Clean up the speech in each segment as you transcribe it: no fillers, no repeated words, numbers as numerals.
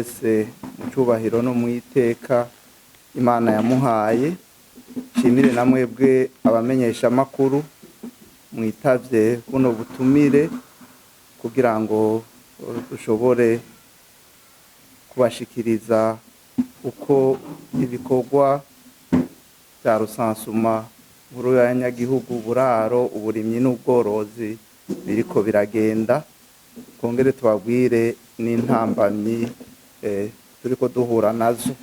wese mu cubahiro no mu iteka Imana yamuhaye. Nshimire na mwebwe abamenyeshamakuru mwitavye buno butumire kugira ngo dushobore kubashikiriza uko ibikorwa vya rusansuma nkuru y'abanyagihugu, uburaro, uburimyi n'ubworozi biriko biragenda, twongere tubabwire n'intambamyi turiko duhura nazo.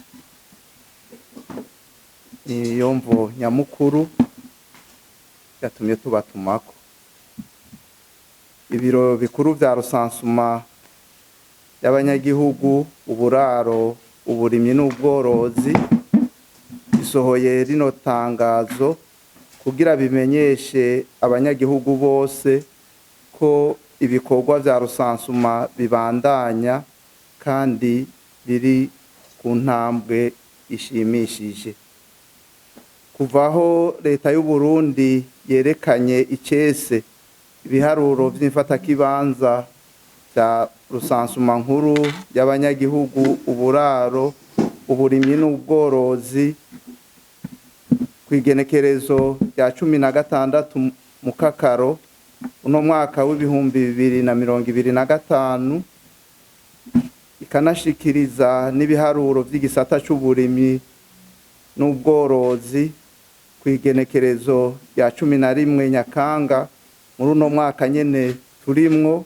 Niyo mvo nyamukuru yatumye tubatumako. Ibiro bikuru vya rusansuma y'abanyagihugu, uburaro, uburimyi n'ubworozi bisohoye rino tangazo kugira bimenyeshe abanyagihugu bose ko ibikorwa vya rusansuma bibandanya kandi biri ku ntambwe ishimishije. Kuva aho leta y'u Burundi yerekanye icese ibiharuro vy'imfatakibanza vya rusansuma nkuru y'abanyagihugu, uburaro, uburimyi n'ubworozi kw'igenekerezo rya 16 Mukakaro uno mwaka w'2025, ikanashikiriza n'ibiharuro vy'igisata c'uburimyi n'ubworozi kw'igenekerezo rya 11 Nyakanga muri uno mwaka nyene turimwo,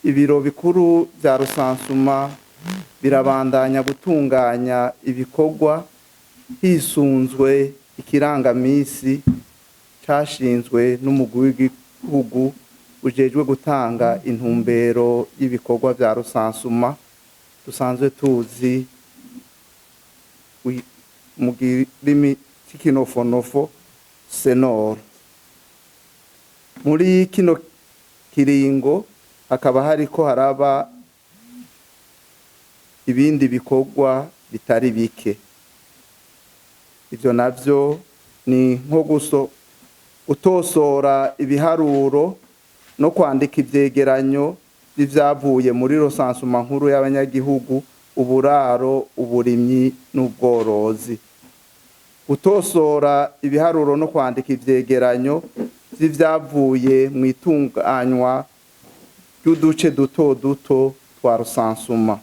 ibiro bikuru vya rusansuma birabandanya gutunganya ibikorwa hisunzwe ikirangamisi cashinzwe n'umugwi w'igihugu ujejwe gutanga intumbero y'ibikorwa vya rusansuma dusanzwe tuzi mu kirimi c'ikinofonofo senoro. Muri kino kiringo hakaba hariko haraba ibindi bikorwa bitari bike. Ivyo navyo ni nko gutosora ibiharuro no kwandika ivyegeranyo vy'ivyavuye muri rusansuma nkuru y'abanyagihugu, uburaro, uburimyi n'ubworozi. Gutosora ibiharuro no kwandika ivyegeranyo vy'ivyavuye mw'itunganywa ry'uduce duto duto twa rusansuma.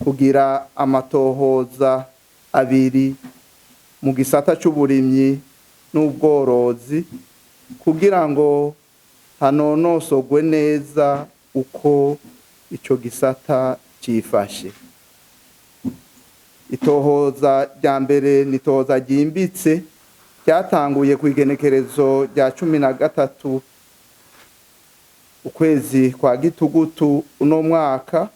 Kugira amatohoza abiri mu gisata c'uburimyi n'ubworozi kugira ngo hanonosogwe neza uko ico gisata cifashe. Itohoza rya mbere ni itohoza ryimbitse ryatanguye kw'igenekerezo rya 13 ukwezi kwa Gitugutu uno mwaka,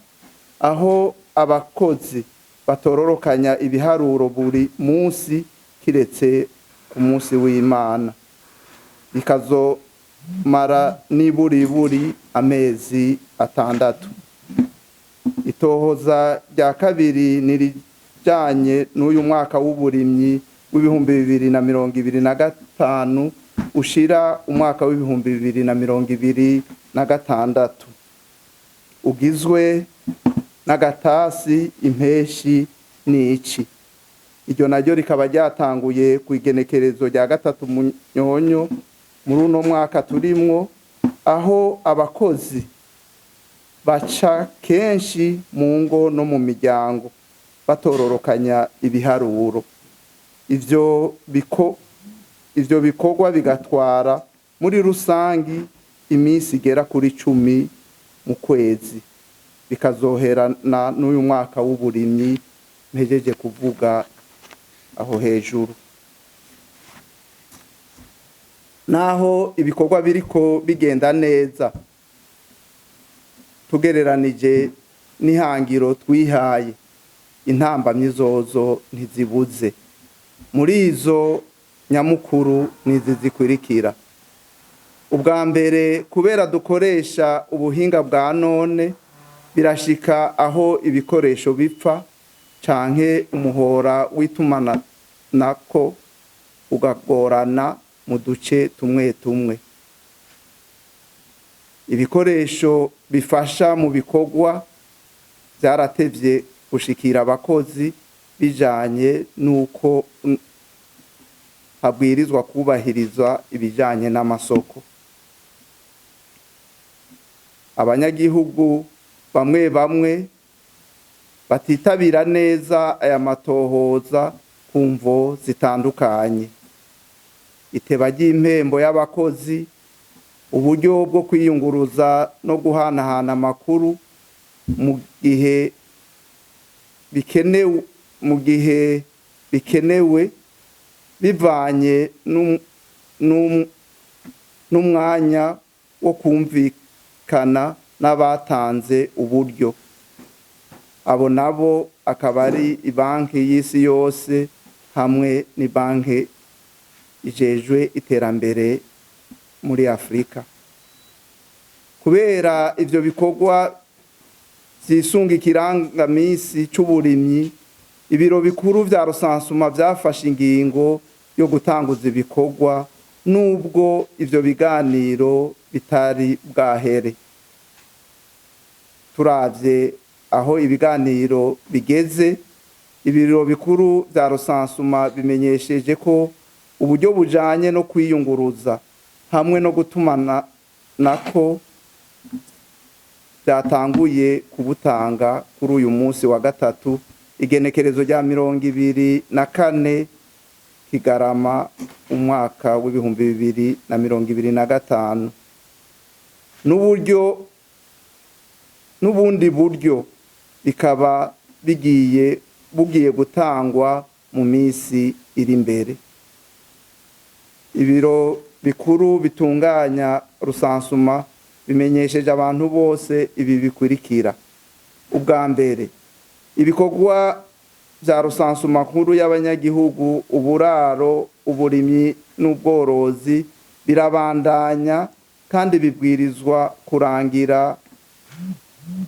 aho abakozi batororokanya ibiharuro buri munsi kiretse ku munsi w'Imana, bikazomara niburiburi amezi 6. Itohoza rya kabiri nirijanye n'uyu mwaka w'uburimyi w'2025 ushira umwaka w'2026, ugizwe n'agatasi, impeshi n'ici. Iryo naryo rikaba ryatanguye kw'igenekerezo rya 3 Munyonyo muri uno mwaka turimwo, aho abakozi baca kenshi mu ngo no mu miryango batororokanya ibiharuro. Ivyo bikorwa bigatwara muri rusangi iminsi igera kuri 10 mu kwezi, bikazoherana n'uyu mwaka w'uburimyi mpejeje kuvuga aho hejuru. Naho ibikorwa biriko bigenda neza tugereranije n'ihangiro twihaye, intambamyi zozo ntizibuze. Muri izo nyamukuru nizi zikurikira: ubwa mbere, kubera dukoresha ubuhinga bwa none, birashika aho ibikoresho bipfa canke umuhora w'itumanako ugagorana mu duce tumwe tumwe. Ibikoresho bifasha mu bikorwa vyaratevye gushikira abakozi bijanye n'uko habwirizwa kubahirizwa ibijanye n'amasoko. Abanyagihugu bamwe bamwe batitabira neza aya matohoza ku mvo zitandukanye: iteba ry'impembo y'abakozi, uburyo bwo kwiyunguruza no guhanahana amakuru mu gihe bikenewe, mu gihe bikenewe bivanye n'umwanya wo kumvikana n'abatanze uburyo. Abo nabo akaba ari Ibanki y'Isi Yose hamwe n'ibanki ijejwe iterambere muri Afurika. Kubera ivyo bikorwa vyisunga ikirangamisi c'uburimyi, ibiro bikuru vya recensement vyafashe ingingo yo gutanguza ibikorwa nubwo ivyo biganiro bitari bwahere. Turavye aho ibiganiro bigeze, ibiro bikuru vya recensement bimenyesheje ko uburyo bujanye no kwiyunguruza hamwe no gutumana nako byatanguye kubutanga kuri uyu munsi wa gatatu, igenekerezo rya 24 Kigarama umwaka w'2025, n'uburyo n'ubundi buryo bikaba bugiye gutangwa mu minsi iri imbere. Ibiro bikuru bitunganya recensement bimenyesheje abantu bose ibi bikurikira: ubwa mbere, ibikorwa vya recensement nkuru y'abanyagihugu, uburaro, uburimyi n'ubworozi birabandanya kandi bibwirizwa kurangira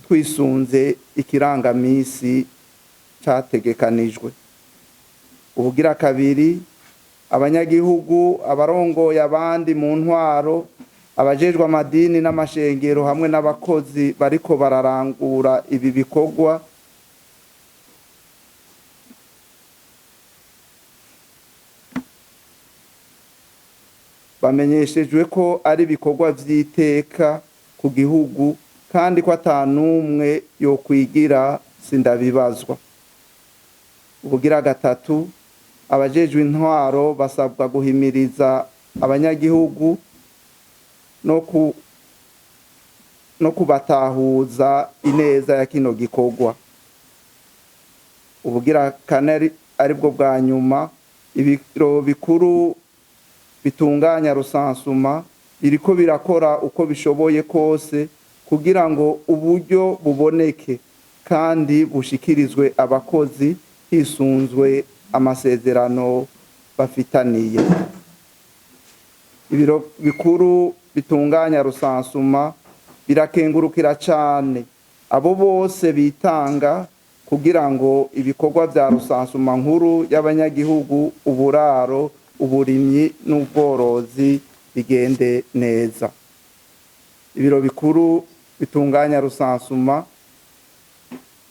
twisunze ikirangamisi categekanijwe. Ubugira kabiri, abanyagihugu, abarongoye abandi mu ntwaro, abajejwe amadini n'amashengero hamwe n'abakozi bariko bararangura ibi bikorwa bamenyeshejwe ko ari ibikorwa vy'iteka ku gihugu kandi ko atanumwe yokwigira sindabibazwa. Ubugira gatatu, abajejwe intwaro basabwa guhimiriza abanyagihugu no kubatahuza ineza ya kino gikorwa. Ubugira kane, aribwo bwa nyuma, ibiro bikuru bitunganya recensement biriko birakora uko bishoboye kose kugira ngo uburyo buboneke kandi bushikirizwe abakozi hisunzwe amasezerano bafitaniye. Ibiro bikuru bitunganya recensement birakengurukira cane abo bose bitanga kugira ngo ibikorwa vya recensement nkuru y'abanyagihugu, uburaro, uburimyi n'ubworozi bigende neza. Ibiro bikuru bitunganya recensement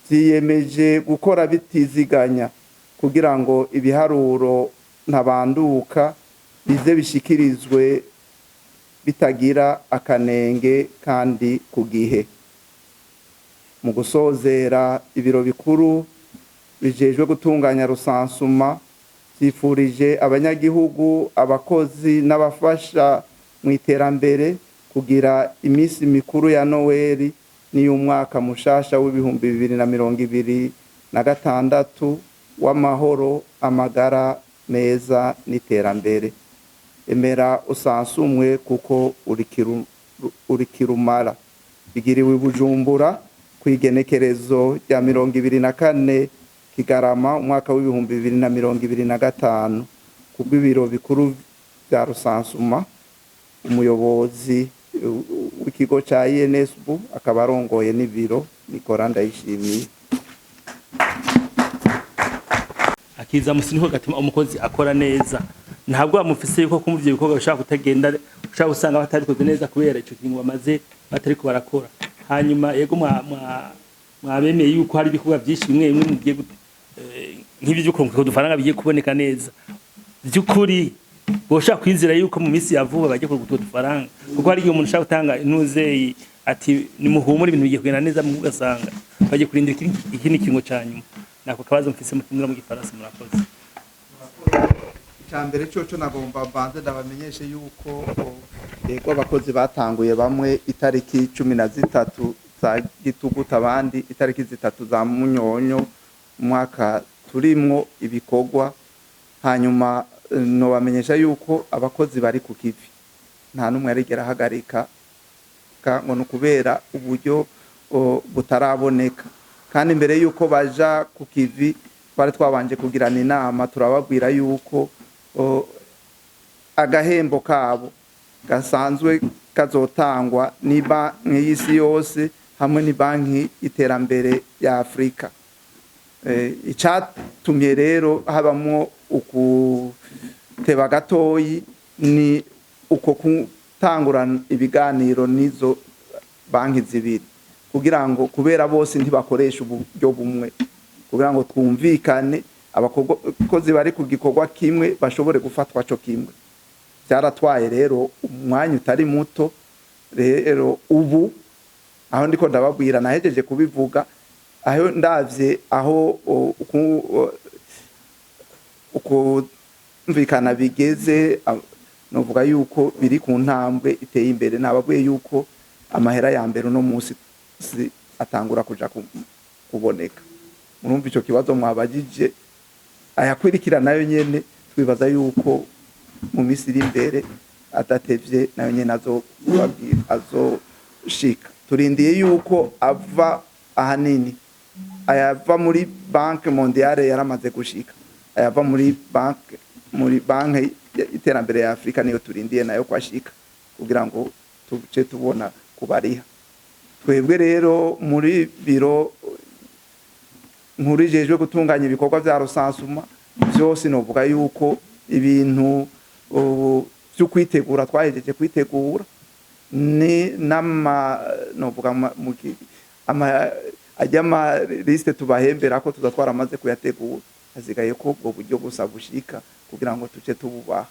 vyiyemeje gukora bitiziganya kugira ngo ibiharuro ntabanduka bize bishikirizwe bitagira akanenge kandi ku gihe. Mu gusozera, ibiro bikuru bijejwe gutunganya recensement vyifurije abanyagihugu, abakozi n'abafasha mu iterambere kugira iminsi mikuru ya Noweli n'iy'umwaka mushasha w'2026 w'amahoro, amagara meza n'iterambere. Emera usansumwe kuko uri kirumara. Bigiriwe i Bujumbura kw'igenekerezo rya 24 Kigarama umwaka w'2025, kubw'ibiro bikuru vya recensement, umuyobozi w'ikigo ca INSB akaba arongoye n'ibiro, Nicolas Ndayishimiye. Akiza musi niko gatuma umukozi akora neza. Ntabwo bamufise yuko kumva ivyo bikorwa bishobora kutagenda, ushobora gusanga batabikoze neza kubera ico kintu bamaze batariko barakora. Hanyuma yego, mwa Mwabemeye yuko hari ibikorwa byinshi bimwe bimwe mugiye nk'ibyo byo kuronka udufaranga bigiye kuboneka neza. By'ukuri boshaka kwizera yuko mu minsi ya vuba bagiye kuronka utwo dufaranga, kuko hari igihe umuntu ushaka gutanga intuzeyi ati nimuhumure, ibintu bigiye kugenda neza, mu ugasanga bagiye kurindira ikindi kiringo ca nyuma. Nako kabazo mfise mu Kirundi, mu Gifaransa. Murakoze. Icya mbere cyoco, nagomba mbanze ndabamenyeshe yuko yego, abakozi batanguye bamwe itariki 13 za Gitugutu, abandi itariki 3 za Munyonyo umwaka turimwo ibikorwa. Hanyuma nobamenyesha yuko abakozi bari ku kivi, nta n'umwe yarigera ahagarika ngo ni ukubera uburyo butaraboneka. Kandi mbere yuko baja ku kivi twari twabanje kugirana inama, turababwira yuko agahembo kabo gasanzwe kazotangwa ni Banki y'Isi Yose hamwe ni Banki y'Iterambere ya Afurika. Icatumye rero habamwo ukuteba gatoyi ni uko gutangurana ibiganiro n'izo banki zibiri, kugira ngo, kubera bose ntibakoresha uburyo bumwe, kugira ngo twumvikane, abakozi bari ku gikorwa kimwe bashobore gufatwa co kimwe. Byaratwaye rero umwanya utari muto. Rero ubu aho ndiko ndababwira, nahejeje kubivuga, aho ndavye aho ukumvikana bigeze, novuga yuko biri ku ntambwe iteye imbere. Nababwiye yuko amahera ya mbere uno munsi atangura kuja kuboneka. Murumva ico kibazo mwabajije, ayakwirikira nayo nyene twibaza yuko mu minsi iri imbere adatevye nayo nyene azobabwira azoshika. Turindiye yuko ava ahanini ayava muri Banque Mondiale yaramaze gushika, ayava muri Banki y'Iterambere ya Afurika niyo turindiye nayo kwashika kugira ngo tuce tubona kubariha. Twebwe rero muri biro nkuru ijejwe gutunganya ibikorwa vya recensement vyose, novuga yuko ibintu vyo kwitegura twahejeje kwitegura, ni nama novuga ama ajya ama liste tubahembera ko tuza twaramaze kuyategura, hasigaye ko ubwo buryo gusa bushika kugira ngo tuce tububaha.